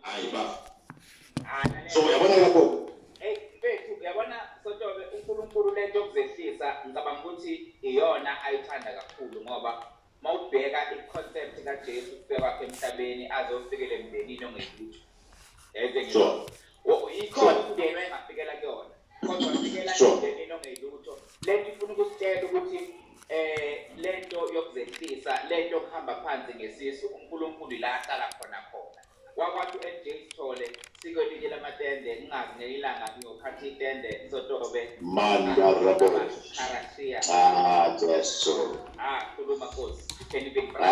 Hayi ba. Ah, So lalela. uyabona lapho. Hey mfethu, uyabona Sotobe, uNkulunkulu lento yokuzehlisa ngicabanga ukuthi iyona ayithanda kakhulu, ngoba mawubheka i-concept kaJesu ukufika kwakhe emhlabeni azofikela emndenini ongelutho. Eze ikhona umndeni wayengafikela kuyona, kodwa wafikela emndenini ongelutho. Lento ifuna ukusitshela ukuthi lento yokuzehlisa, lento yokuhamba phansi ngesisu, uNkulunkulu la ahlala khona khona. Wakwathi u-NJ Sithole sikwelinye lamatende, ngingazi ngelinye ilanga ngiyophatha itende Sotobe. Mandarabo. Karashiya. Ah, Jesu. Ah, khuluma Nkosi. You can even brother.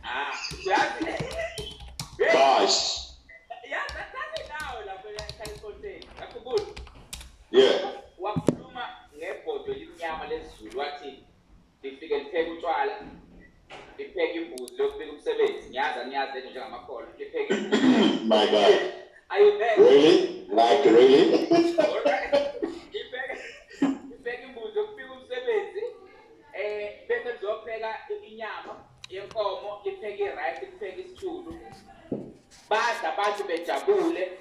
Ah, Ah, uyazi. Hey, gosh. yazi sathi nawe lapho eCalifornia. Yakhumbula. Yeah. Wakhuluma ngebhodo elimnyama lesiZulu, wathi lifike lipheke utshwala, lipheke imbuzi lokubika umsebenzi. Ngiyazi angiyazi lento njengamakholwa. Lipheke imbuzi. My God. Ayibheke. Really? Like really? Alright. Lipheke imbuzi yokubika umsebenzi. Bese lizopheka inyama yenkomo, lipheke i-rice, lipheke isitshulu. Badla abantu bejabule.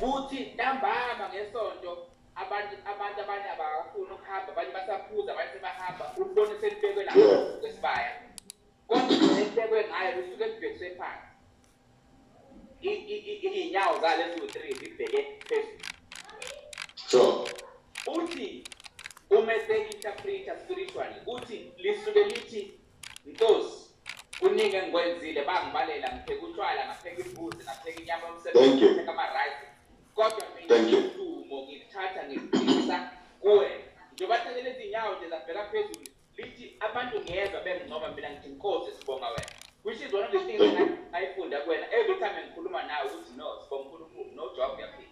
Kuthi ntambama ngesonto abantu abanye abafuni ukuhamba, abanye basaphuza, abanye sebahamba, ubone selibekwe lapho kwesibaya. Kodwa elibekwe ngayo lusuke libhekiswe phansi. Iy'nyawo zalo eziwu-3 zibheke phezulu. Uthi uma ese-interpreta spiritually, uthi lisuke lithi, Nkosi, kuningi engikwenzile, bangibalela, ngipheka utshwala, ngapheka imbuzi, ngapheka inyama yomsebenzi, Thank you. ngapheka ama-rice. Kodwa mina Thank you. udumo ngikuthatha ngikubhekisa kuwena. Njengoba thathe lezi nyawo nje zabheka phezulu, lithi abantu ngiyezwa bengincoma, mina ngithi Nkosi sibonga wena. Which is one of the things Thank you. engayifunda kuwena. Every time ngikhuluma nawe uthi no, sibonga uNkulunkulu, no job uyaphila.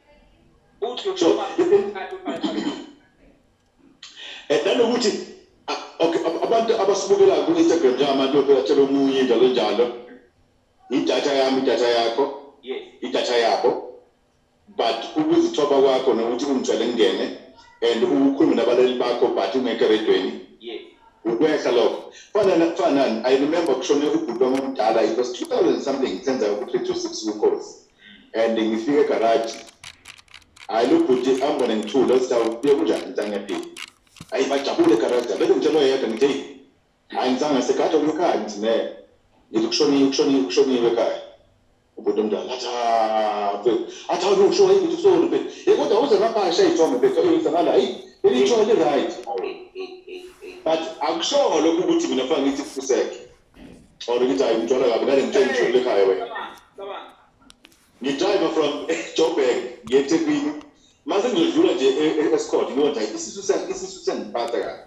Uthi ukhuluma uthathe ufake phakathi. And nanokuthi okay, abantu abasibukelayo ku-Instagram njengabantu phela tshela omunye njalo njalo, idatha yami, idatha yakho, idatha yabo, but ukuzithoba kwakho nokuthi ungitshele ngingene and ukhulume nabalaleli bakho but ungekho eredweni. Ukwehla lokho. Fana nani, I remember kushone ubhuti wami omdala, it was 2000 something, senza ku-3 to 6 ukhozi, and ngifike egaraji, hayi lo bhuti ambone ngithule, uthi awubuye kunjani, ngithi angiyaphila. Hayi bajabule egaraji, bese ngitshela oyedwa ngithi hey, hayi ngizange segada ekhaya, ngithi ne, ngithi kushoniwe, kushoniwe, kushoniwe ekhaya. Ubhuti omdala athi ah mfethu, athi awu usho yini, ngithi sorry mfethu, hey kodwa uze ngapha ashaya ithombe mfethu, uze ngala, hey leli thombe li right. But akusho lokhu ukuthi mina fanele ngithi fuseke or ngithi hayi ngithola kabi kade ngitshela ngishonile ekhaya wena. Cabanga. Ngidrive from Joburg ngiye eThekwini, mase ngizodlula nje e-Escort, ngibona nje isisu sengiphatha kabi.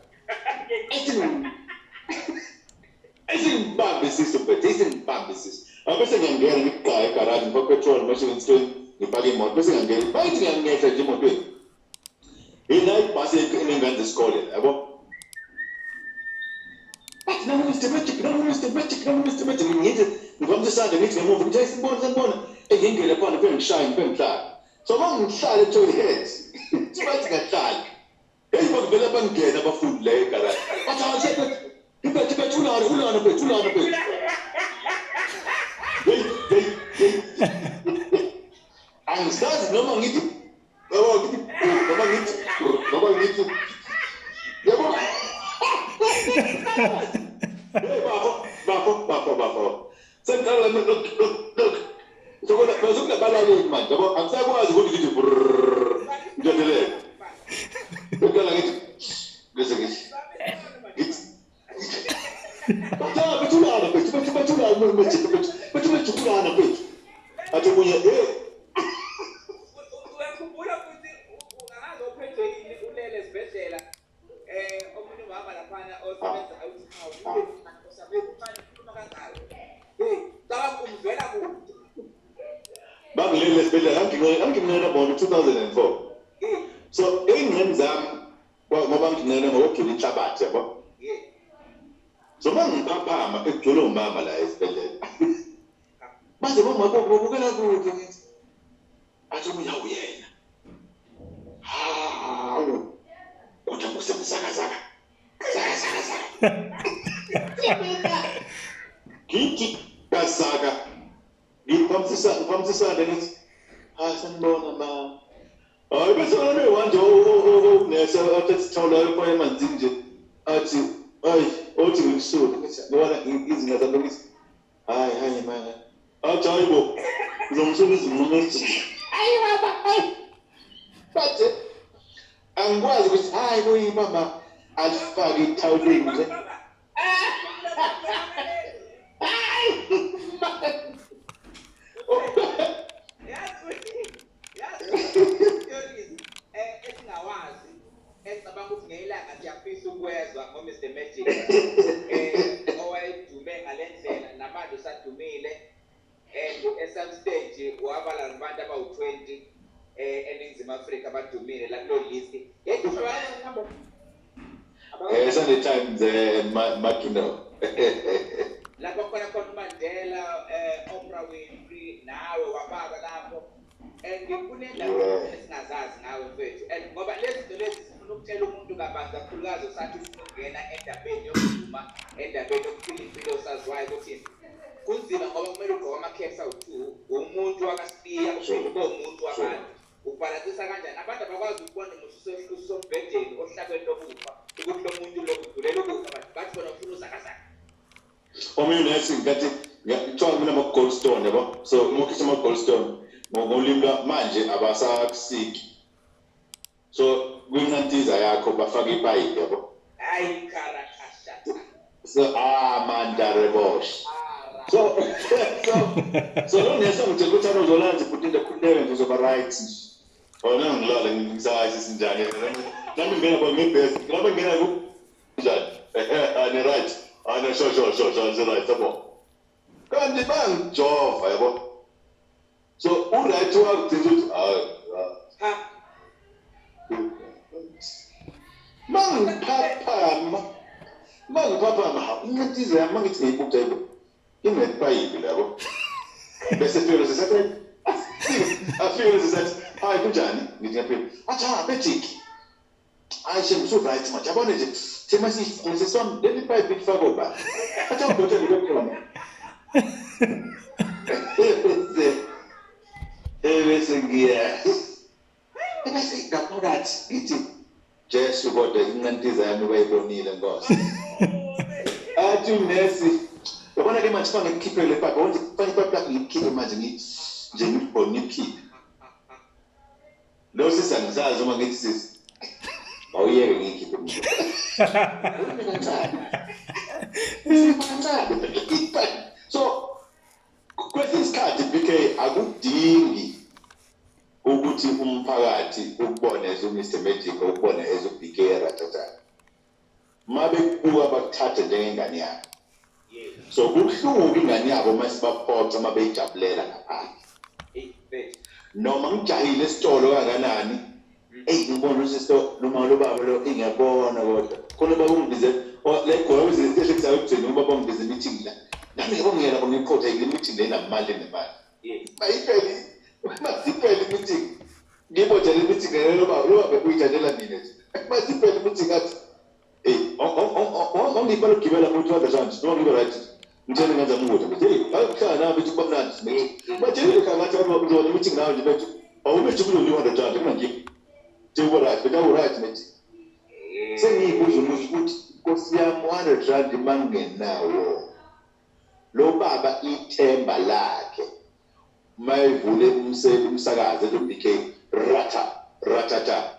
Ethi ngibambe isisu mfethu, ethi ngibambe isisu. Bese ngiyangena ngigqaye egaraji, ngifake petrol mase ngitsweni ngipake imoto, bese ngiyangena. Bayithi ngiyangehla nje emotweni. Yina ibhasi enengane zesikole, yabo. Bathi nangu Mr Magic, nangu Mr Magic, nangu Mr Magic, ngithi ngibambe isandla ngithi ngemuva, ngithi sibona sibona, engingene khona ngifike ngishaye ngifike ngihlale. So mangihlale toilet, bathi ngahlala. Hey bakuvela bangena abafundi la egaraji. Bathi hayi bethu bethu ulana ulana bethu ulana bethu. Hey hey hey. Angisazi noma ngithi yabo ngithi noma ngithi noma ngithi yabo. Hey bafo bafo bafo bafo. Sengiqala look look look. Sokona sokunabalaleli manje yabo, angisakwazi ukuthi ngithi brrrr ngiyodeleka. Uqala ngithi bese ngithi ngithi Batha bethulana bethu bethu bethulana bethu bethu bethu bethulana bethu. Athi omunye eh Uyakhumbula futhi ungazi ophethwe yini ulele esibhedlela, omunye umama laphana osebenza uthi hawu ube usabe uncane ukhuluma kangaka. Hey, cabanga umzwela kude. Bangilele esibhedlela, nganginqena bona 2004. So ey'ngqeni zami ngoba nginqena ngokugcina inhlabathi yabo. So mangiphaphama ekugcwele umama la esibhedlela. Baze mama babukela kude ngithi athi omunye awuyena. Hawu. Kodwa kusemzakazaka. Zaka zaka zaka. Ngithi kazaka. Ngiphamsisa ngiphamsisana ngithi Ah, sanibona ma. Hayi bese wena manje unesa athatha ithawula yakho emanzini nje. Athi hayi othi ngikusuke ngithi ngibona izinga zami ngithi hayi hayi manje. Athi hayi bo. Uzomsuka izinqumo ethi. Hayi baba hayi. Bathi angikwazi ukuthi hayi kuyi mama alifake ithawuleni nje. Esingawazi esicabanga ukuthi ngeyilanga siyafisa ukwezwa ngo-Mr Magic owayedume ngale ndlela namanje usadumile and at some stage wabala nabantu abawu-20 eNingizimu Afrika abadumile la kulo list. Sunday Times Maduno. Lapho khona khona uMandela, Oprah Winfrey nawe wababa lapho. And kunendaba esingazazi ngawe mfethu. And ngoba lezi zinto lezi sifuna ukutshela umuntu kabanzi kakhulukazi osathi ufuna ukungena endabeni yokuduma, endabeni yokuphila impilo osaziwayo ukuthi kunzima ngoba kumele ugqoke ama-caps awu-2, umuntu wakasibiya uphinde ube umuntu wabantu. Ubhalansisa kanjani? Abantu abakwazi ukubona umuntu usombhedeni ohlakweni lokufa ukuthi lo muntu lo ugulela ukufa, abantu bathi bona ufuna uzakazaka. Omunye unesi ngathi kuthiwa kunama-gallstone yabo, so uma ukhishwa ama-gallstone ngolimi manje abasakusiki, so kwinqantiza yakho bafaka ipayipi yabo. Hayi karakashata. So mandarebosh. So so lo nesi ngitshela ukuthi uzolala nje futhi ndakhululeka nje uzoba right. Oh ngilala ngisazi sinjani. Nami ngena kwa ngebhesi, nami ngena ku njani. Ani right. Ani sho sho right yabo. Kanti bangijova yabo. So u-right wakugcina ukuthi ha mangiphaphama inqintiza yami mangithi ngiyibuka yebo ingepayipi labo. Bese fika sesathi afike sesathi hayi kunjani ngithi ngiyaphila. Athi ha Magic. Hayi shem so right manje yabona nje thema sisam leli pipe ifakwe ba. Athi udokotela uyokhona. Bese ngiya. Bese ngaphakathi ngithi Jesu kodwa inqantiza yami bayibonile Nkosi. Athi nesi yabona ke manje fanele ngikhiphe le pipe, wonke fanele ipipe lakho ngikhiphe manje nje ngibone iphiphe. Lo sisi angisazi uma ngithi sisi awuyeke ngikhiphe mina. So kwesinye isikhathi BK akudingi ukuthi umphakathi ukubone as uMr Magic ukubone as uBK ratata. Mabekubuka bakuthathe njengengane yakho. So kubuhlungu ingane yabo masibaphoxa mabeyijabulela ngaphandle. Noma ngijahile esitolo kanganani, eyi ngibona usisito noma lo baba lo ingiyabona kodwa. Khona baba ungibize le gora uzisiteshi kusayokugcina ubaba ungibize meeting la. Nami ngibongela lapho ngiqotha ile meeting le namali nemali. Mayipheli masiphele meeting. Ngibotshela meeting lelo baba lo baba uyijalela mina nje. Masiphele meeting athi hey ongibala ukugibela futhi wanda nje noma ngibe right. Ngitshela ngenza ukudla ngithi hey akuhlala nami bethi kuba mnandi. Batshele kangathi abantu meeting nawe nje bethu awube nje kulo 100 rand mina nje. Nje right but awu right methi. Sengiyibuza ukuthi Nkosi yami 100 rand mangenawo. Lo baba ithemba lakhe mayivule umsakazo lo BK ratha ratata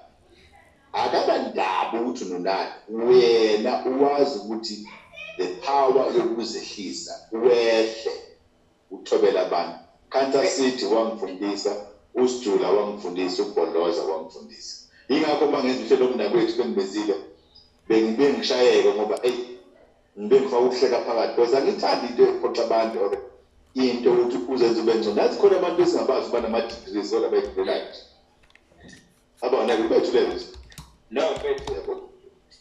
akabandaba ukuthi nonani wena uwazi ukuthi the power yokuzehlisa wehle uthobela abantu. Kansas City wangifundisa, uSijula wangifundisa, uBholoza wangifundisa. Ingakho mangenza uhlelo lomnakwethu bengibezile bengibe ngishayeke ngoba hey ngibe ngifaka ukuhleka phakathi because angithandi into ephoxa abantu or into ukuthi uzenze ube ngcono. Nathi khona abantu esingabazi banama-degrees kodwa bayigulayo. Abona bethu leyo. No mfethu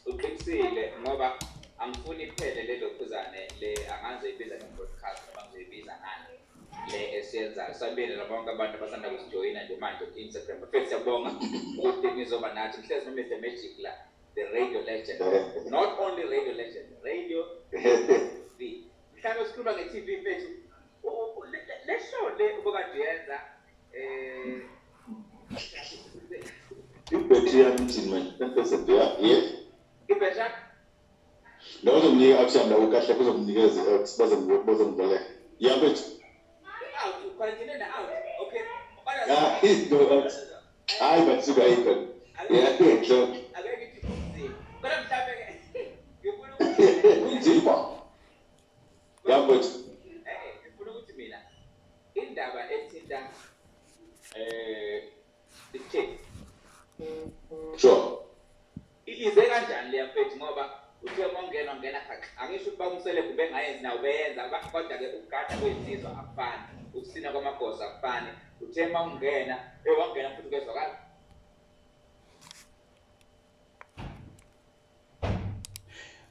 uqinisile ngoba angifuni iphele lelo khuzane le angazoyibiza nge-broadcast noma ngizoyibiza ngani le esiyenzayo. Sabile bonke abantu abasanda kusijoyina nje manje ku-Instagram. Mfethu siyabonga ukuthi nizoba nathi. Ngihlezi no-Mr Magic la, the radio legend. Not only radio legend, radio TV. Mhlawumbe sikhuluma nge-TV mfethu. Le show le ubukade uyenza Ibhetri yami ithini manje? 10%, yeah, yes. Ibhetri yakho? No, uzomnika out yami la ukahle kuzomnikeza i-out bazomboleka. Yeah, mfethu. Out, ukhona na out. Okay. Ah, no out. Hayi, but suka ayikho. Yeah, sure. Ake ngithi kunzima. Kodwa mhlawumbe ke ngifuna ukuthi Kunzima. Yeah, mfethu. Ngifuna ukuthi mina indaba ethinta isithembu. Sure. Ize kanjani leya, mfethu, ngoba uthe uma ungena ungena khaxa, angisho ukuthi bakumsele bengayenzi nawo beyenza, kodwa-ke ukugada kwensizwa akufani, ukusina kwamagosa akufani. Uthe uma ungena wangena futhi kuyezwakala.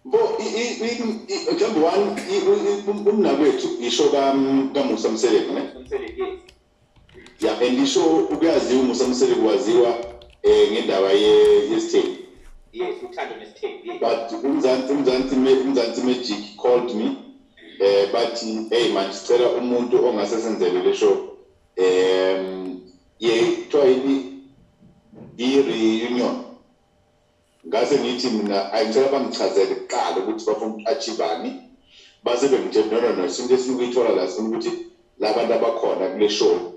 Bo mhlawumbe one umnakwethu isho kaMusa Mseleku, ne? Mseleku, yes. Yeah, and isho ukuyaziwa uMusa Mseleku waziwa ngendaba yesithembu. Yes, uthando nesithembu. Yes. But uMzansi Magic called me bathi, "Hey man, sicela umuntu ongasesenzele le show." Ye kuthiwa yini, i-reunion. Ngase ngithi mina ayingicela bangichazele kuqala ukuthi bafuna uku-achievani, base bengitshela, "No, no, no, sinto esifuna ukuyithola la, sifuna ukuthi labantu abakhona kule show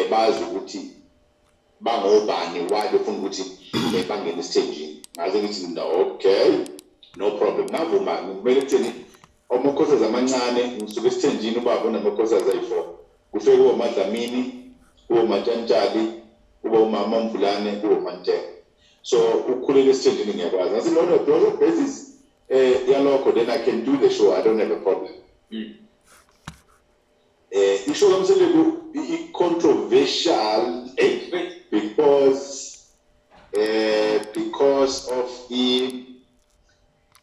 bazi ukuthi bangobani, why befuna ukuthi bangene esithenjini." Ngaze ngithi mina, "Okay, no problem." Ngavuma. Ngimele kutheni amakhosikazi amancane, ngisuke esithenjini, ubaba unamakhosikazi ayi-4, kufike kuwo Madlamini, kuwo Matshantshali, kuba umama Mvulane, kuwo Manteko. So ukukhulela esithenjini ngiyakwazi. Ngathi, "No, no, those basis yalokho, then I can do the show, I don't have a problem." Ishow kaMseleku i-controversial because of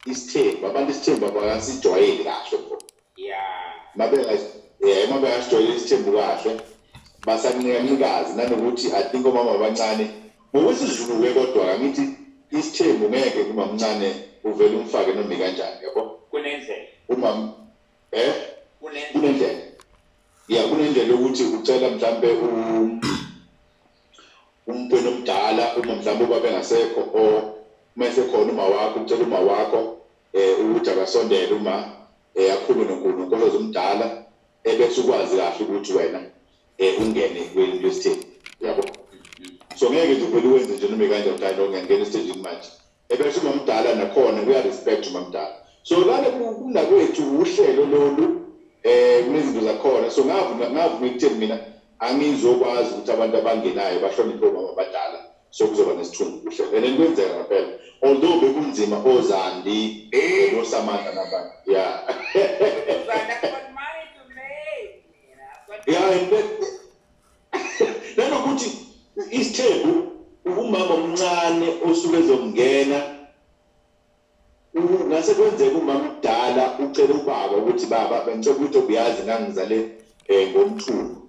isithembu. Abantu isithembu abakasijwayeli kahle, bro. Mabengasijwayeli isithembu kahle, basanqikazi nanokuthi I think omama abancane ngokwesiZulu-ke, kodwa angithi isithembu ngeke kumamncane uvele umfake noma kanjani, yabo. Kunendlela. Uma Kunendlela. Kunendlela, ya, kunendlela yokuthi ucela mhlambe umntwana omdala, uma mhlambe ubaba engasekho or uma esekhona uma wakho, ucela uma wakho ukuthi akasondele uma akhulume noNkulunkulu omdala, ebese ukwazi kahle ukuthi wena ungene kwesithembu, yabo. So ngeke nje uvele wenze nje noma kanjani ukuthi hayi no, ngiyangena esithenjini manje, ebese uma mdala nakhona kuya-respect uma mdala. So lana kumnakwethu uhlelo lolu kunezinto zakhona. So ngavuma ekutheni mina angizokwazi ukuthi abantu abangenayo bahloniphe omama abadala, so kuzoba nesithunzi kuhlelo, and then kwenzeka ngempela, although bekunzima ozandi noSamantha nabanye, yeah. Zanda, I've got money to make. Mina. I've got Yeah, and nanokuthi isithembu umama omncane osuke ezongena, ngase kwenzeka umama omdala ucela ubaba ukuthi, "Baba, bengicela ukuthi uyazi ngangizale ngomthungo,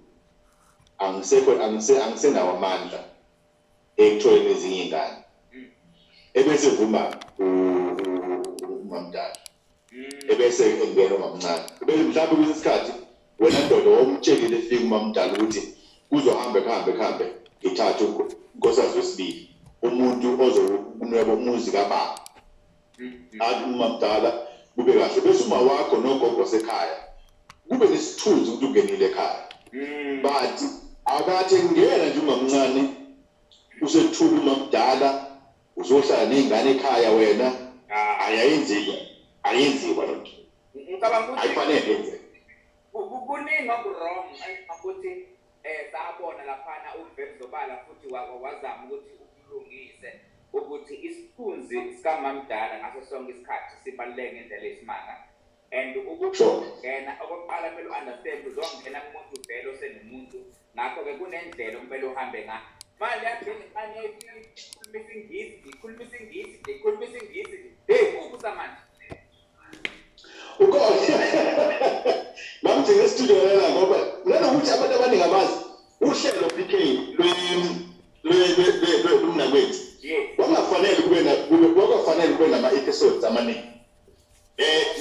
angisekho, angisenawo amandla ekutholeni ezinye iy'ngane." Ebese vuma umamdala, ebese engena umamncane, bese mhlawumbe kwesinye isikhathi wena ndoda womtshelile efika umamdala ukuthi kuzohambe kuhambe kuhambe ngithathe unkosikazi wesibili, umuntu ozokunweba umuzi kababa. Athi umamdala kube kahle, bese uma wakho nogogo sekhaya kube nesithunzi ukuthi ungenile ekhaya. But akathi engena nje umamncane, usethuka umamdala, uzohlala ney'ngane ekhaya wena. Ayayenziwa, ayenziwa loo nto. Ngicabanga ukuthi ayifanele yenzeke. Kuningi oku-wrong ukuthi sabona laphana uveza obala futhi wazama ukuthi ukulungise ukuthi isithunzi sikamamdala ngaso sonke isikhathi sibaluleke ngendlela esimanga, and ukuthi ungena okokuqala kumele u-understand uzongena kumuntu vele osenomuntu, ngakho-ke kunendlela okumele uhambe ngayo. Manje yagcina manje ikhuluma isiNgisi, ikhuluma isiNgisi, ikhuluma isiNgisi, hey, ukusa manje. Ukhona bamgcina e-studio lana, ngoba nanokuthi abantu abaningi abazi uhlelo, PK, lomnakwethu. Kwakungafanele kube nama-episodes amaningi.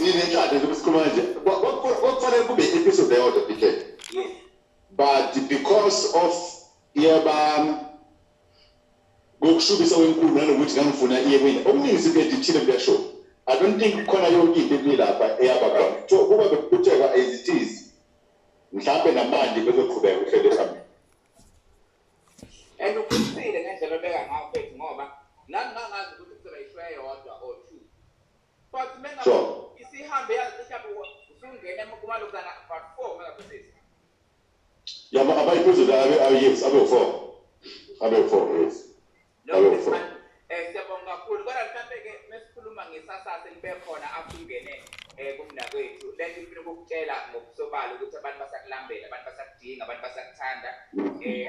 Ninenhlanhla nje sikhuluma nje, kwakufanele kube i-episode eyodwa, PK. But because of yeba Ngokushubisa kwenkulu nanokuthi ngangifuna iye kwini okuningi siku-edithile kuya show. I don't think khona yonke into ebilapha eyaba khona. So kuba bekuqhutshekwa as it is, mhlampe namanje bezoqhubeka uhlelo phambili. And uqinisile ngendlela obeka ngayo, mfethu, ngoba nami ngangazi ukuthi kuzoba i-show eyodwa or two, but mengabe isihambe yazi mhlawumbe usungena kumalokuzana about four mengaphosisi. Yeah, ama-episode abe, yes, abe four, abe four, yes. No. Abe four. Siyabonga kakhulu, kodwa mhlambe-ke mesikhuluma ngesasasa libe khona after ungene kumnakwethu, lento ifuna ukukutshela ngokusobala ukuthi abantu basakulambela, abantu basakudinga, abantu basakuthanda,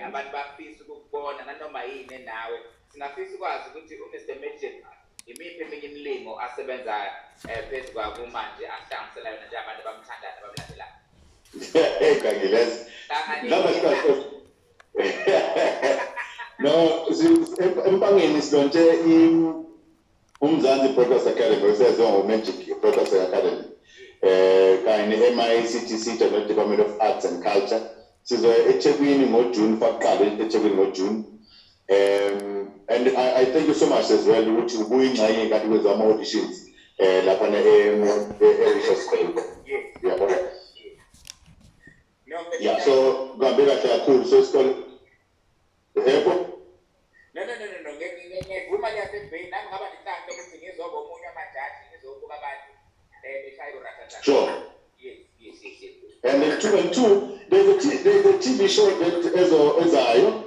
abantu bafisa ukukubona nanoma yini nawe. Singafisa ukwazi ukuthi uMr Magic imiphi eminye imilingo asebenza phezu kwako manje ahlanganisela yona njengabantu abamthandayo nabamlandelayo? Hey, kangilezi mhlawumbe sikahle. No, empangeni si-launche uMzansi Broadcast Academy, oseyaziwa ngo-Magic Broadcast Academy, kanye ne-MICTC, no Department of Arts and Culture. Sizoya eThekwini ngoJune, faqala eThekwini ngoJune. And I thank you so much as well ukuthi ubuyingxenye kanti kwenziwa ama-auditions lapha e-Richards Bay. Yabona? No. Yeah, so kuhambe kahle kakhulu, so isikole, yebo. No, ngivuma liyasebheni, nami ngaba nenhlanhla ukuthi ngizoba omunye wamajaji, ngizobuka abantu beshaya uratata. Yes. And then two and two, there's a TV show that ezo ezayo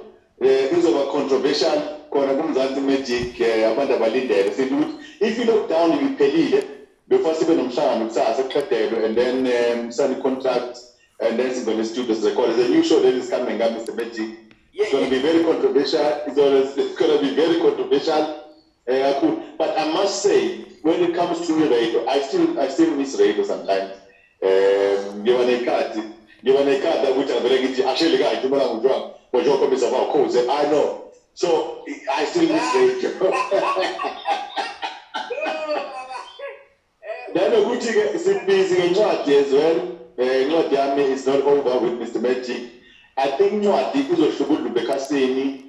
izoba controversial khona kuMzansi Magic. Abantu abalindele sithi ukuthi if i-lockdown ibiphelile before sibe nomhlangano kusasa kuqedelwe and then sign contract and then singene studio record. There's a new show that is coming up, Mr Magic. It's going to be very controversial. It's going to be very controversial kakhulu. But I must say, when it comes to radio, I still miss radio sometimes. Ngiba nekhathi ukuthi angivele ngithi actually kahle ubona ngujwang ngojokhombisa abakhoze, I know. So I still miss radio. Nanokuthi-ke si-busy ngencwadi as well. Incwadi yami is not over with Mr Magic. I think incwadi izohlukudluba ekhasini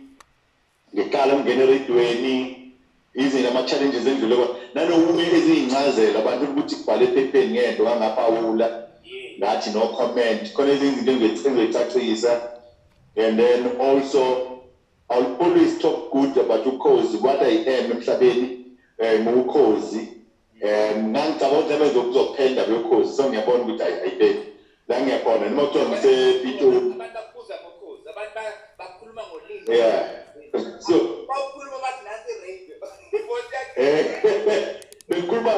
ngeqala ukungena eredweni, izinto, ama-challenges endlule kwa nanokunye eziyincazelo abantu ukuthi kubhale ephepheni ngento kangaphawula ngathi no comment khona, ezinye izinto engizoyicacisa. And then also I'll always talk good about ukhozi, what I am emhlabeni ngukhozi. Ngangicabanga ukuthi nami kuzophela yokhozi, so ngiyabona ukuthi ayibheki la ngiyakhona noma kuthiwa ngisePitoli. Abantu bakubuza ngokhozi, abantu bakhuluma ngolimi. Yeah, so Bawukhuluma bathi nansi i-radio. Bengikhuluma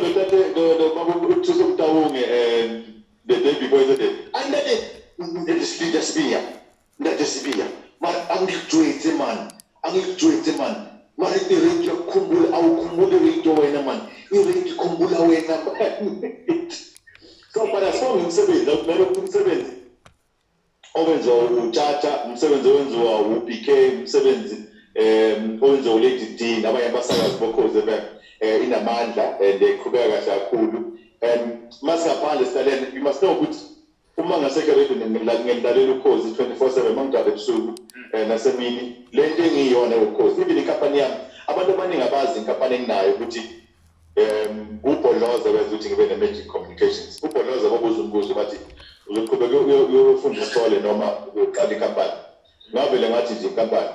notate nobaba uThuso Mtawunge the day before yesterday. Andate Ntate Sibiya, Ntate Sibiya, mara angikujwayetse man, angikujwayetse man, mara i-radio yakukhumbula, awukhumbuli i-radio wena man, i-radio ikhumbula wena man. So but asibonge umsebenzi kumele umsebenzi owenziwa uTshatha, umsebenzi owenziwa uBK, umsebenzi owenziwa uLady D nabanye abasakazi bokhozi FM inamandla and iqhubeka kahle kakhulu. And masingaphandle silalele, you must know ukuthi uma ngasekho radio ngilalela ukhozi 24/7 mangidaba ebusuku nasemini. Le nto engiyiyona ukhozi, even inkampani yami, abantu abaningi abazi inkampani enginayo ukuthi ubhodloza wenza ukuthi ngibe ne-Magic Communications. Ubhodloza babuza umbuzo bathi uzoqhubeka uyofunda isikole noma uyoqala inkampani? Ngavele ngathi nje inkampani,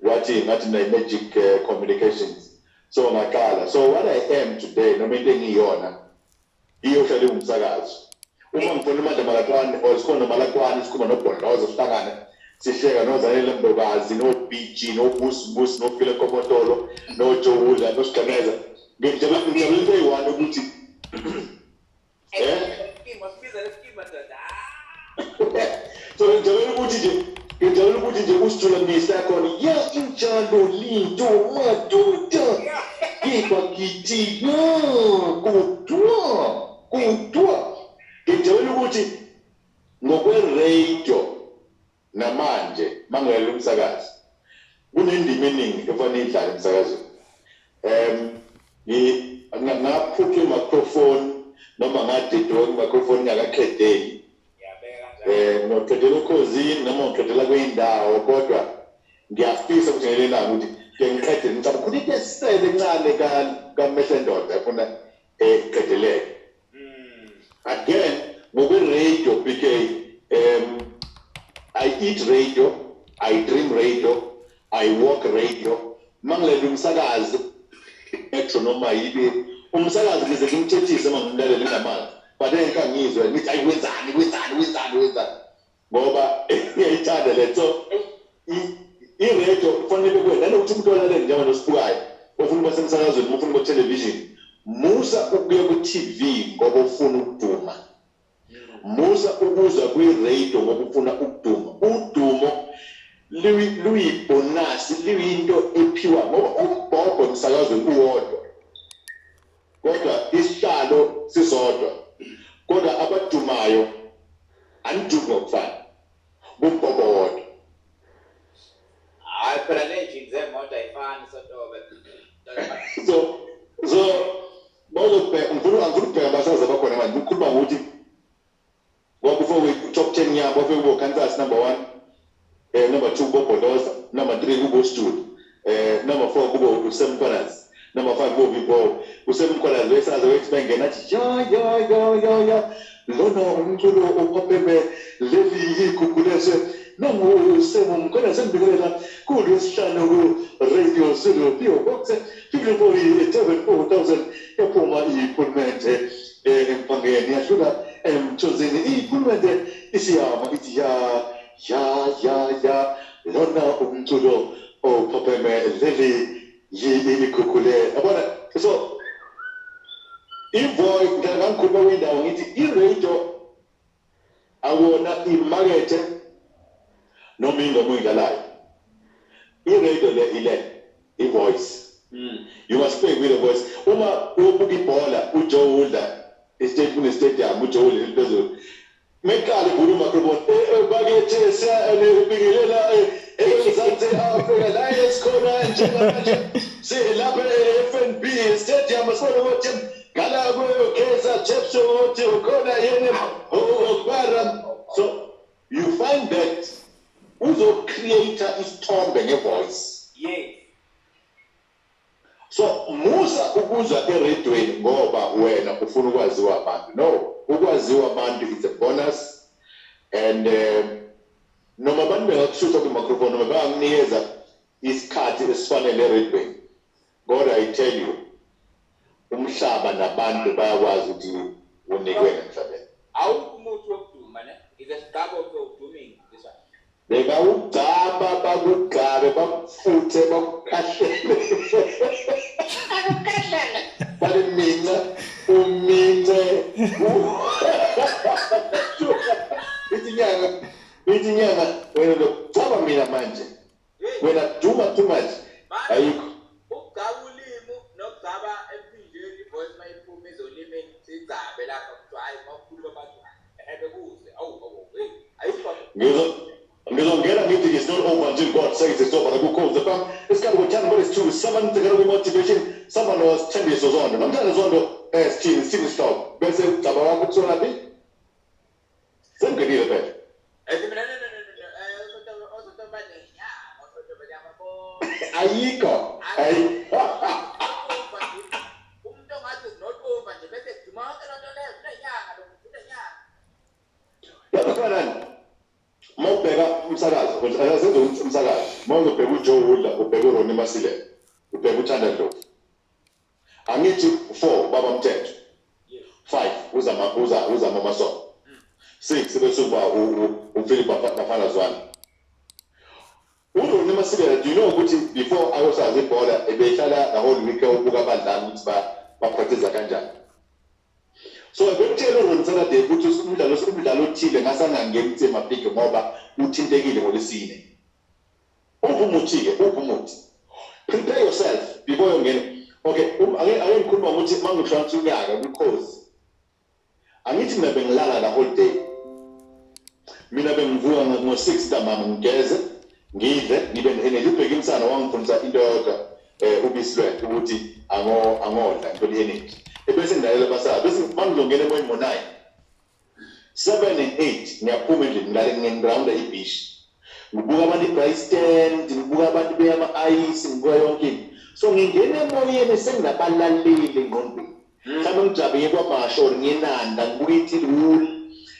wathi ngathi na-Magic Communications, so ngaqala. So what I am today noma into engiyiyona iyohlala iwumsakazo. Uma ngifuna uMandla Malakwane or sikhona noMalakwane, sikhuluma nobhodloza, sihlangane sihleka noZanele Mbokazi no-BG noBusi noPhile Komotolo noJowula noSigqemeza, ngijabula into eyi-one ukuthi Skima, sibiza lesikima ndoda. So ngijabula ukuthi nje usijula misa khona ya injalo linto madoda kipha ngithi ya kodwa ngijabula ukuthi ngokwe-radio namanje mangilalela umsakazo kunendima eningi efanele idlale emsakazweni. Ngaphupha i-microphone noma ngadidwa i-microphone ngakaqedeli. Ngiyabeka kanjalo. Ngiyoqedela ukhozini noma ngiqedela kweyindawo, kodwa ngiyafisa ukuthi ngelinye ilanga ukuthi Ke ngiqede ngicabanga khona into esele encane kaMehle Ndoda khona eqedeleke. Again, ngokwe-radio, BK, I eat radio, I dream radio, I walk radio. Mangilela umsakazi metro noma yibi umsakazi, ngize ngimthethise uma ngimlalela inamandla, but engike ngizwe ngithi, "Ayi, wenzani, wenzani, wenzani, wenzani?" ngoba ngiyayithanda le. So i-radio kufanele kuwe, nanokuthi umuntu olalele njengoba nosibukayo ofuna ukuba semsakazweni, ufuna ukuba television, musa ukuya ku-TV ngoba ufuna ukuduma, musa ukuza kwi-radio ngoba ufuna ukuduma. Udumo luyibhonasi, luyinto ephiwa, ngoba umbhobho emsakazweni uwodwa, kodwa isihlalo sisodwa, kodwa abadumayo anidumi ngokufana kumbhobho wodwa. Hayi phela, ney'njini zemoto ayifani, Sotobe. So bawuzobheka, ngifuna, angifuna ukubheka abasazi abakhona manje. Ukukhuluma ngokuthi kwakufo top 10 yabo, bafike kubo Kansas number 1, number 2 kubo Boloza, number 3 kubo Studio, number 4 kubo uSam Mkhwanazi, number 5 kubo Vivo. uSam Mkhwanazi wesazi wethi bengena athi, "Ya, ya, ya, ya, ya, lona umculo ophapheme, leli igugu nangu uSam Mkhwanazi embikelela kulwesihlanu ku Radio Zulu, P.O. Box 54 4000." Yaphuma iphulumente empangeni, yadlula emthunzini iphulumente, isiyama ithi, "Ya, ya, ya, ya, lona umculo ophapheme, leli igugu." Yabona, so i-voice, ngike ngikhuluma kwindawo ngithi i-radio awona imakethe noma ingoma oyidlalayo. I-radio le ile i-voice. You must play with the voice. Uma ubuka ibhola, uJoe Udla estate, kune-stadium, uJoe Udla eliphezulu, meqala ivula umicrophone, "Bakithi, siyabingelela eMzansi Afrika la esikhona njengamanje, silapha e-FNB Stadium, sibona ukuthi ngala kwe-Kaizer Chiefs ukuthi ukhona yini uKwara." So you find that uzo-create isithombe nge-voice. So musa ukuza eredweni ngoba wena ufuna ukwaziwa abantu. No, ukwaziwa abantu is a bonus, and noma abantu bengakushutha kwi-microphone noma bangakunikeza isikhathi esifanele eredweni, kodwa I tell you, umhlaba nabantu bayakwazi ukuthi unikwe emhlabeni. Awukho umuthi wokuduma ne, is a struggle for dooming this one. Bengawugcaba, bakugcabe, bakufuthe, bakukhahlele, baliminca, umince. Ithi inyanga, ithi inyanga, "Wena lo caba mina manje, wena duma too much." Ayikho. Ukugcaba ulimi nokugcaba emphinjeni, i-voice mayiphuma ezolimini, sigcabe lapha, kuthiwa hayi, mawukhuluma abantu ebekuze, awu awu, hey, ayikho. Ngizongena ngithi it's not over until God says it's over. Akukho the fam isikhathi ngo-10 minutes to 7 together with motivation. Someone was Thembiso Zondo, namhlanje Zondo, sithini, sithini stop bese ugcaba wakho kusona phi, sengingenile phela. Ethi mina, no, no, no, no, no, osotoba nenyama, osotoba nyama bo. Ayikho, ayikho. Umuntu ongathi is not over nje bese kuduma yonke loo nto leyo, kunenyanga lo muntu, kunenyanga. Yabona nani, uma ubheka umsakazo, asenze umsakazo, uma uzobheka uJoe Woodla, ubheka uRonnie Masilela, ubheka uThanda Ndlovu, angithi 4 baba Mthetho, 5 uzama uza uzama Masondo, 6 bese kuba uPhilip Bafana Zwane, uRonnie Masilela. Do you know ukuthi before ayosazi ibhola ebehlala the whole week ubuka abadlali ukuthi ba-practice kanjani? So bekutshela uRonnie Saturday ukuthi umdlalo othile ngasangangeni kuThema ngoba uthintekile ngolesine. Uphi umuthi-ke? Uphi umuthi? Prepare yourself before yongena. Okay, ake ngikhuluma ngokuthi uma ngihlanganisa unyaka kukhozi, angithi mina bengilala the whole day. Mina bengivuka ngo-6 ntambama, ngigeze, ngidle, ngibe ne-energy. Ubheka imsana wangifundisa into eyodwa, ubisi lwethu, ukuthi angodla ngithole i-energy, ebese ngilalela abasazi, bese uma ngizongena emoyeni ngo-9, 7 and 8 ngiyaphuma endlini, ngilale, ngirawunda ibhishi. Ngibuka abantu i-braai stand, ngibuka abantu beyama-ice, ngibuka yonke into. So ngingena emoyeni senginabalaleli engqondweni. Mhlawumbe ngijabe ngiye kwaMasho or ngiye eNanda, ngibuka i-steel wool.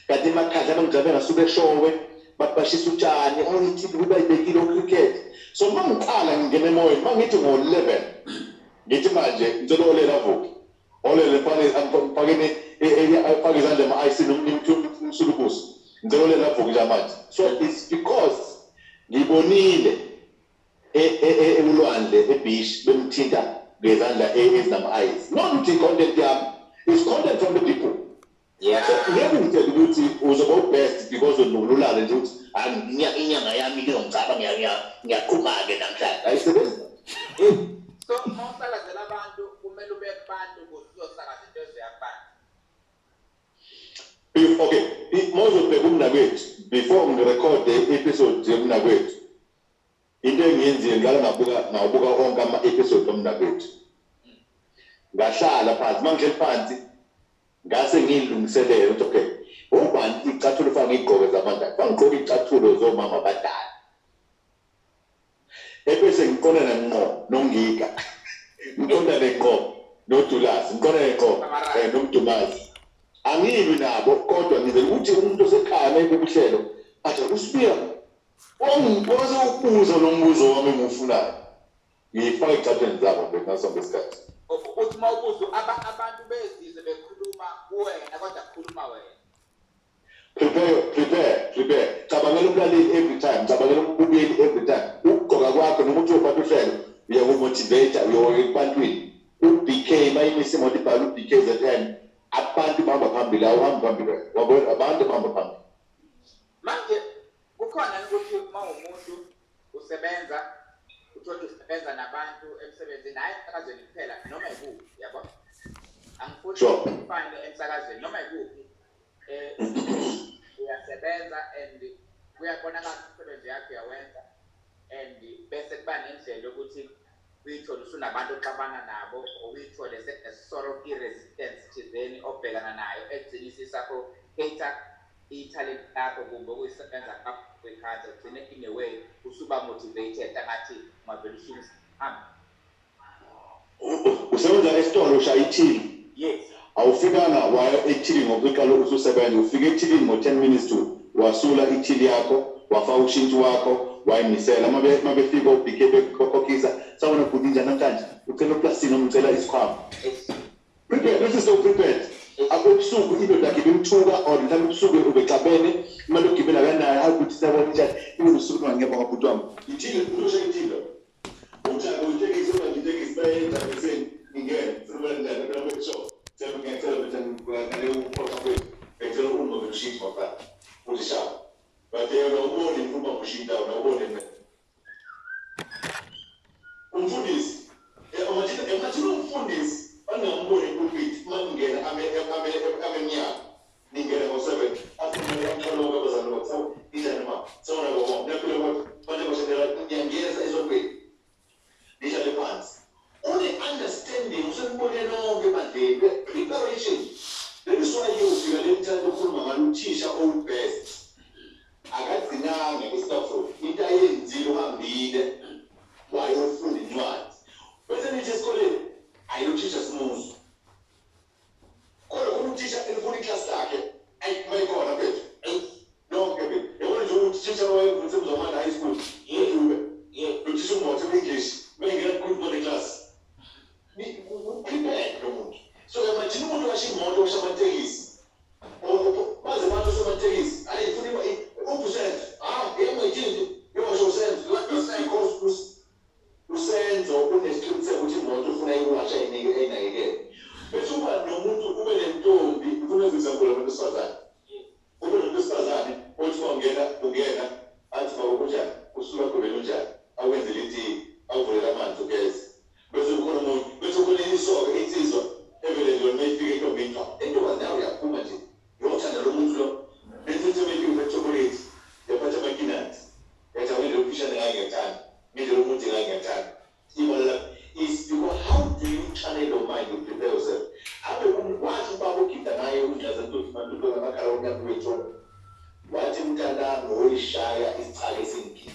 Kanti emakhaya mhlawumbe ngijabe ngasuka eShowe, bathi bashisa utshani, oh, i-steel wool bayibekile o-cricket. So uma ngiqala ngingena emoyeni, uma ngithi ngo-11, ngithi manje ngicela olela avuke. Olele mfane mfakeni afake izandla ema-ayisini umsulubuso. Ngicela olela avuke nje manje. So it's because ngibonile ulwandle e-beach bemthinta ngezandla ezinama-ice. Not ukuthi i-content yami, it's content from the people. So ngeke ungitshele ukuthi uzoba u-best because ululale nje ukuthi hayi inyanga yami izongicaba ngiyaqhuma-ke namhlanje. Ayisebenzi. So uma usakazela abantu kumele ube kubantu ukuze uzosakaza into ezoya kubantu. Okay, mawuzobheka umnakwethu, before ngirekhode i-episode yomnakwethu, into engiyenzile ngiqala ngabuka onke ama-episode omnakwethu. Ngahlala phansi, uma ngihleli phansi ngase ngiyilungiselele ukuthi okay, ubani icathulo fanele ngiyigqoke zamanje, fanele ngigqoke icathulo zomama abadala. Ebese ngiqondana ngqo noNgiga, ngiqondane ngqo noDulasi, ngiqondane ngqo noMdumazi. Angilwi nabo kodwa ngizela ukuthi umuntu osekhaya mayebuka uhlelo athi uSibiya wangikwazi ukubuza lo mbuzo wami engiwufunayo. Ngiyifaka ey'cathulweni zabo nje ngaso sonke isikhathi. Uthi uma ubuza abantu bezizwe bekhuluma kuwena kodwa kukhuluma wena. Prepare, prepare, prepare. Cabangela umlaleli every time, cabangela umbukeli every time. Ukugqoka kwakho noma uthi uyophatha uhlelo, uyakumotivate, uyoya ebantwini. U-BK mayimise imoto ibhala u-BKZN, abantu bahamba phambili, awuhambi phambili wena. Wabona abantu bahamba phambili. Manje kukhona ukuthi uma umuntu usebenza uthole usebenza nabantu emsebenzini, hhayi emsakazweni kuphela, noma ikuphi, yabo, angifuni ukufane emsakazweni, noma ikuphi, uyasebenza and kuyabonakala umsebenzi yakho uyawenza, and bese kuba nendlela yokuthi uyithole usunabantu oxabana nabo or uyithole sort of i-resistance thizeni obhekana nayo egcina isisuffocate ithalente lakho kumbe okuyisebenza kwekhathi, ugcine in a way usuba motivated angathi ungavele usuhambe. Usebenza esitolo, ushaya i-till. Awufikanga waya ethilini ngokuqala ususebenza, ufike ethilini ngo-10 minutes to, wasula i-till yakho, wafaka ushintshi wakho, wayimisela. Uma befika o-BK bekhokhisa, sawubona bhuti, njani namhlanje, ucela uplastiki noma ucela isikhwama. Prepared, this is so prepared. Ebusuku indoda yakhe ibimthuka or mhlawumbe ebusuku ubexabene, imali yokugibela akanayo, hayi ukuthi siyabona njani, ibe usuku ngiyabonga bhuti wami. I-till, usho i-till. Ujabe itekisi, manje itekisi bayejabiseni, ngingene, sibona njani, phela besho. Siyabona ngiyacela ukuthi ngale ukuxoxa kwethu, ngicela uma ushintsha mafana. Uthi sharp. But yena ubone uma ushintsha, awubone mina. Umfundisi, imagine umfundisi angamboni pulpit makungena ame emnyango. Ningena ngo-7, athi mina ngiyaqala abazalwane bakho. Sawu, injani ma? Sawubona baba, niyaphila kodwa? Manje bashendela ngiyangena esontweni. Nihlale phansi. Une-understanding, usenibone nonke ebandleni. Preparation. That is why ufika le mthando okhuluma ngalo uthisha owu-best. Akagcinanga kwi-staff room. Into ayenzile uhambile wayofunda incwadi. Bese nithi esikoleni ayi uthisha simuzwa. Kodwa khona uthisha elifuna iklasi lakhe, ayi mayikhona mfethu. Nonke mfethu. Yabona nje uthisha wayefundisa eMzwamanda High School. Udube. Uthisha uMothe English. Mayingena good for the class. Prepared lo muntu. So imagine umuntu washa imoto, washa amatekisi. Baze bantu osematekisi. Ayi funa uphi uSenzo? Ah, yebo ithini? Yosho uSenzo. Because uSenzo unesiqiniseko ukuthi imoto ufuna iwasha inike eyinakekele. Bese uba nomuntu ube nentombi, ufuna example abantu besifazane. Ube nomuntu wesifazane othi ungena ungena athi baba kunjani? Usuka gobela unjani? Akwenzele itiye, akuvulela amanzi ugeze. Bese kukhona omunye, bese kukhona isoka insizwa evele nje mayifika entombini, cha intokazi nawe uyaphuma nje. Uyothanda lo muntu lo. Bese uthi mayifika uphethe chocolate, yaphatha ama-peanuts. Yathi awendlela omfishane ngayo ngiyakuthanda. Ngendlela omude ngayo ngiyakuthanda. Ibona is because how do you channel your mind to prepare yourself? Abe wathi ubaba ugida ngaye unjaza ntothi manje amakhala omnyama wethu. Wathi mntanami woyishaya isichaka esingigida.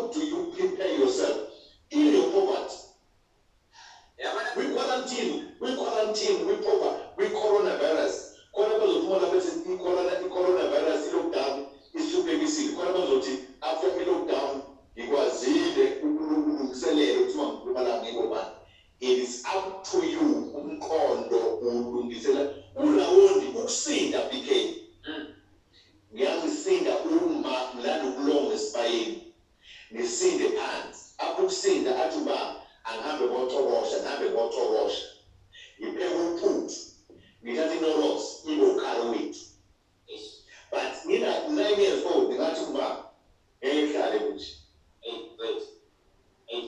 How do you prepare yourself in your poverty? We quarantine, we quarantine, we poverty, we coronavirus. Khona bazophuma lapha bethi i-coronavirus, i-lockdown isihluphekisile. Khona bazothi after i-lockdown ngikwazile ukulungiselela ukuthi uma ngikhuluma la ngikobani. It is up to you. Umqondo ulungisela urawondi ukusinda. BK, ngiyangisinda uma ngilanda ubulongo esibayeni, ngisinde phansi apho ukusinda athi uba angihambe ngocokosha, ngihambe ngocokosha, ngipheke uphuthu, ngithathe iKnorrox ibe ukhalo wethu. But ngina 9 years old, ngathi kuba ngeke kuhlale kuthi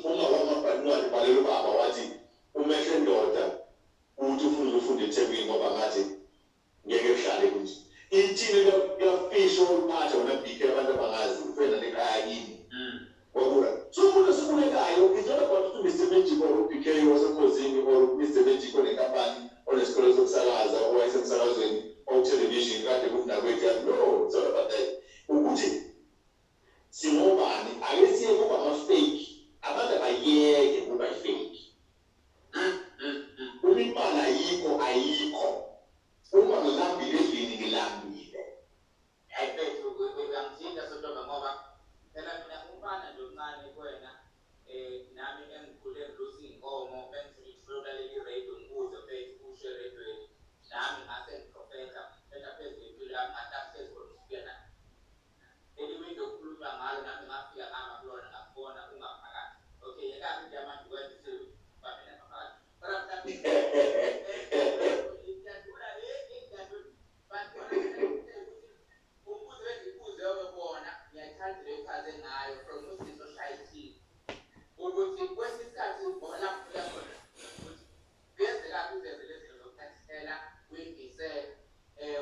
uma wamabhala incwadi, bhalela ubaba, wathi umehle ndoda uthi ufuna ukufunda eThekwini ngoba ngathi ngeke kuhlale kuthi ithini kuyafisha oluphatha wena BK. Abantu abangazi ufena nekhaya kini kwakura. So umuntu osibulekayo, it's not about Mr Magic or uBK wasekhosini or Mr Magic onenkampani, onesikole sokusakaza, owayesemsakazweni, o-television kade kuthi nakwethu. No, it's not about that. Ukuthi singobani, ake siye kuba ama-fake. Abantu abayeke kuba i-fake. Uma imali ayikho, ayikho. Uma ngilambile endlini, ngilambile. Hayi mfethu, uyangithinta Sontoba, ngoba phela mina umfana nje omncane kuwena, nami engikhule ngilusa iy'nkomo, bengithola ithuba lokulalela i-radio, ngikuze mfethu usho eredweni, nami ngase ngiprofetha ngiphetha phezu kwempilo yami, ngathi akuhlezi khona ufika na leli window okukhulunywa ngalo, nami ngafika ngama kulona, ngakubona ungaphakathi. Okay, yeka-ke into yamanje ukwenza ubambe ngaphakathi, kodwa mhlawumbe ngiyadlula le, ngiyadlula, but khona ukuthi umbuzo engibuze bona, ngiyayithanda le uchaze ngayo from usisi oshayithile ukuthi kwesinye isikhathi ngoba la ngifika khona ukuthi kuyenzeka uzenze lezi zinto zokuthathela uyingise,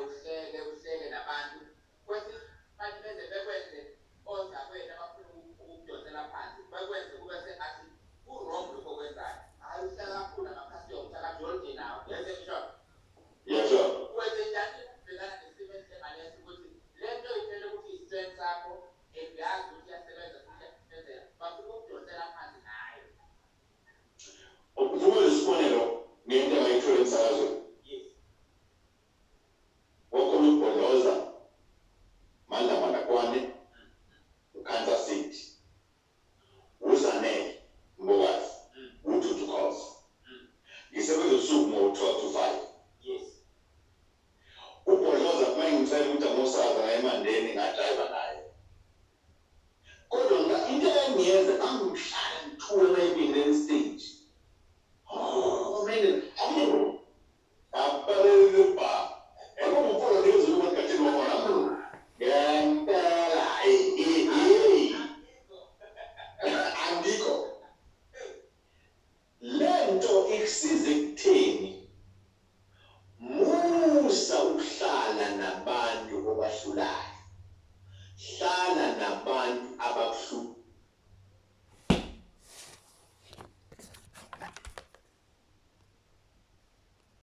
uhleke uhleke nabantu, kwesinye isikhathi beze bekwenze ozakwenu abafuna ukukudonsela phansi, bekwenze kube sengathi ku-wrong lokho okwenzayo. Hhayi, uhleka kakhulu amakhasi yomthakathi yonke nawo yenze ngisho. Yes sir. Wenze njani ukubhekana nesimo esinjengaleso, ukuthi le nto itshele ukuthi i-strength sakho and uyazi ukuthi iyasebenza futhi iyakusebenzela, bafuna ukudonsela phansi ngayo? Ukuze isibonelo ngento engayithola emsakazweni, wakhona ukubhodloza Mandla Mandakwane, uKansas City, uZanele Mbokazi, uDudu Khoza. Ngisebenza usuku ngo-12 to 5. Ubhodloza uma ngicela ukuthi angosakaza ngaye eMandeni, ngadrayiva naye, kodwa into engiyenza angihlala ngithule uma ebingelele stage. Oh man, abalele ba akumfolo ngezulu kwagatsheni wabona ngempela. Hey hey hey, angikho lento ikusize ekutheni musa ukuhlala nabantu obahlulayo.